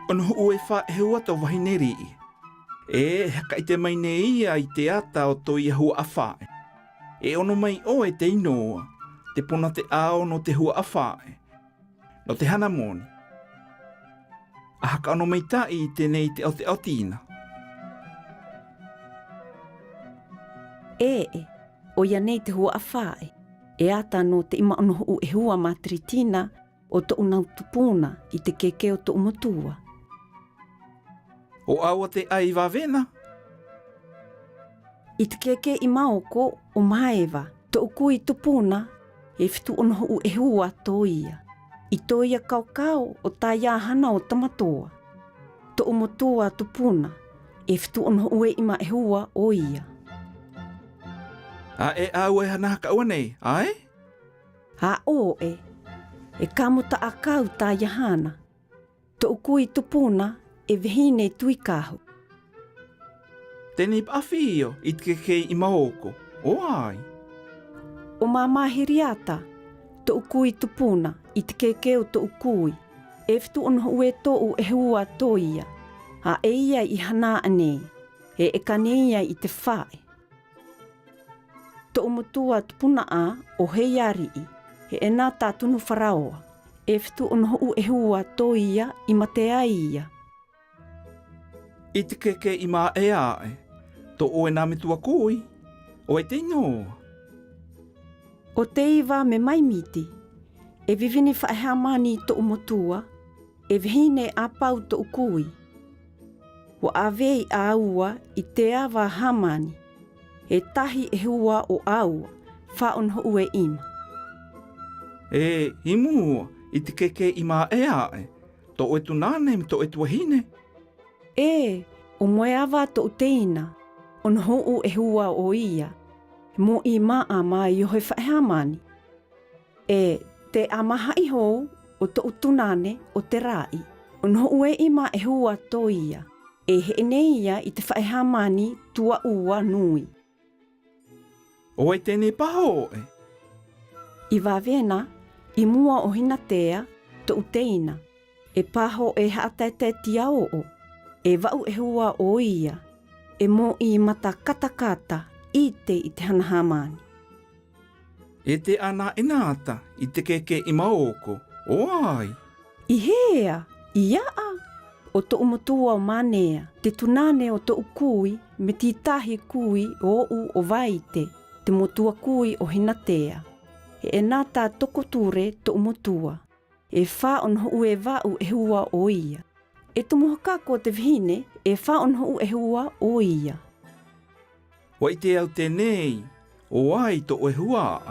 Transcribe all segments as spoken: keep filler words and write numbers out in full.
Onohu'u e fae hua to vahine ri'i. E, e hakaite mai nei ia i te ata o toia hua'a fae. E ono mai oe te inoa, te puna te ao no te hua'a fae. No te hana moni. A haka ono mai ta'i i tenei te aoteaotina. E, e, oia nei te hua'a fae. E ata no te ima onohu'u e hua matritina, o to'u nau tupuna, i te keke o to'u motua. O aua te ai vavena? I te keke i maoko o Maeva, to'u kui tupuna, e fitu onohu'u e hua toia. I toia kaokao o taia hana o Tamatoa. To'u motua tupuna, e fitu onohu'u e ima e hua oia. A e aua e hana haka ua nei, ae? A o e, e kamo ta'a kau taia hana. To'u kui tupuna, e vehine tui kahu. Tenei ba a fio, i te keke i maoko, o ai? O mama Hiriata, to'u kui tupuna, i te keke o to'u kui. E fitu onohu'u e to'u e hua toia. A e ia i hana anei, e e kane ia i te fae. To'u motua tupuna a o Heiari'i, e ena ta tunu Faraoa. E fitu onohu'u e hua toia i Mateaia. I te keke i Maeae, to'u ena motua kui, o ai te inoa? O Teiva me Maimiti, e vivini fae Hamani to'u motua, e vehine Apau to'u kui. Ua ave i aua i te ava Hamani, e tahi e hua o aua, fa onohu'u e ima. E, i mua, i te keke i Maeae, to'u e tunane, to'u e tuahine. E, o Moeava to'u teina, onohu'u e hua oia, mo'i ma'a ma iohe fae Hamani. E, te ama ha'i hou, o to'u tunane, o Terai, onohu'u e ima e hua toia, e he'e nei ia i te fae Hamani tua ua nui. O ai tenei paho e? I vavena, i mua o Hinatea, to'u teina, e paho e ha'ataete tia o'o, e va'u e hua oia, e mo'i mata katakata, ite i te hana Hamani. E te ana enata, i te keke i maoko, o ai? I hea, i a'a, o to'u motua o Manea, te tunane o to'u kui, me ti tahi kui o'u o Vaite, te motua kui o Hinatea. E enata tokoture to'u motua. E fa onohu'u e va'u e hua oia. E tomo hakako te vehine, e fa onohu'u e hua oia. Wa ite au tenei, o ai to'u e hua.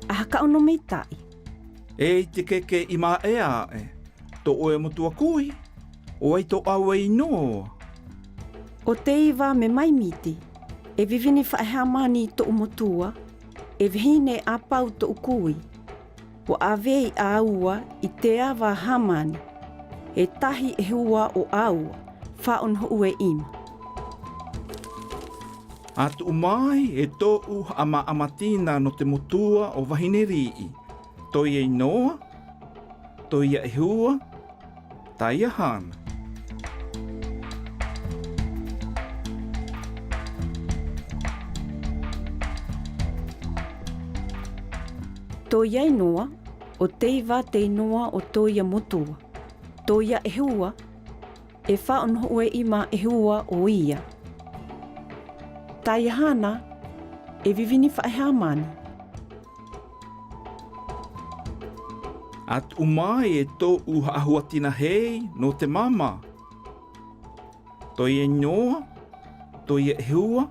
A haka ono mai ta'i. E i te keke i Maeae, to'u e motua kui, o ai to'u aua e inoa? O Teiva me Maimiti, e vivini fae Hamani to'u motua, e vehine Apau to'u kui. Ua ave i aua i te ava Hamani, e tahi e hua o aua, fa onohu'u e ima. Atu mai e to'u ha'ama'amatina no te motua o vahine ri'i, to'i e inoa, to'i e hua, ta'i e hana. To'i e inoa, o Teiva te inoa o to'i e motua. To'i e hua, e fa onohu'u e ima e hua oia. Ta'i e hana, e vivini fae Hamani. Atu mai e to'u ha'ahuatina hei no te mama. To'i e inoa, to'i e hua,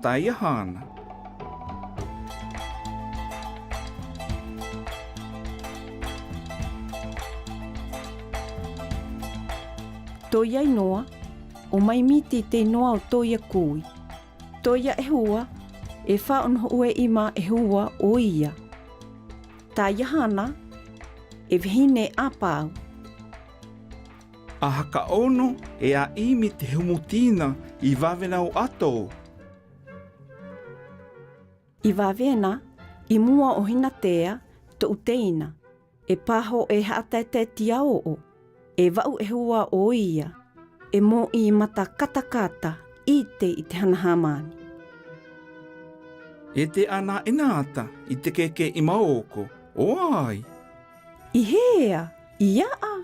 ta'i e hana. To'i e inoa, o Maimiti te inoa o to'i e kui. To'i e hua, e fa onohu'u e ima e hua oia. Ta'i e hana, e vehine Apau. A haka ono e a'imi te humutina i vavena o ato. I vavena, I mua o Hinatea, to'u teina, e paho e ha'ataetae tiao'o, e va'u e hua o ia, e mo'i mata katakata, 'ite i te hanaha mani. E te ana enata, i te keke i maoko, o ai? I hea, i a'a,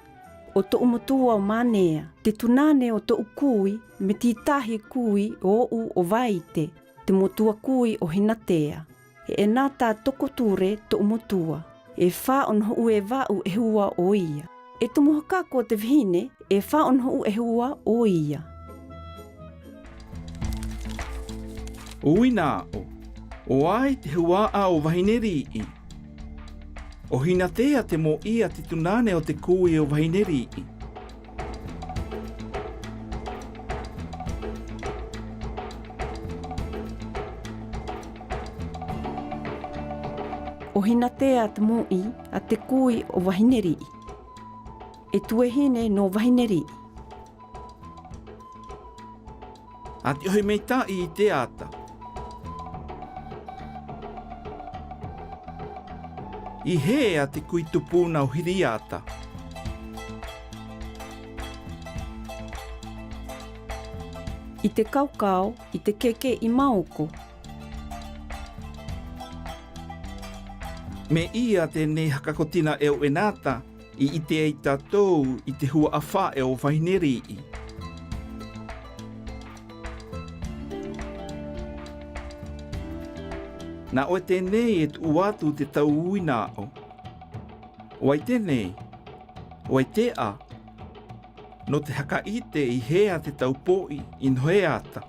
o to'u motua o Manea, te tunane o to'u kui, me ti tahi kui o'u o Vaite, te motua kui o Hinatea. E enata Tokoture to'u motua, e fa o nohu e va'u e hua o ia. E tomo hakaku o te vahine, e fa o nohu e hua o ia. Uina a'o, o ai te hua a'a o Vahineri'i? O Hinatea te mo'i a te tunane o te kui o Vahineri'i. O Hinatea te mo'i a te kui o Vahineri'i. E tuehine no Vahineri'i. Ati ohi mei ta'i i te ata. I hea te kui tupuna o Hiriata? I te kaokao, i te keke i maoko. Me ia te nei hakakotina eu enata, i 'ite ai tatou i te hua afa'e o Vahineri'i. Na o e tenei e tu'u atu te tau uina a'o. O ai tenei, o ai te a, no te haka 'ite i hea te tau po'i i nohe ata.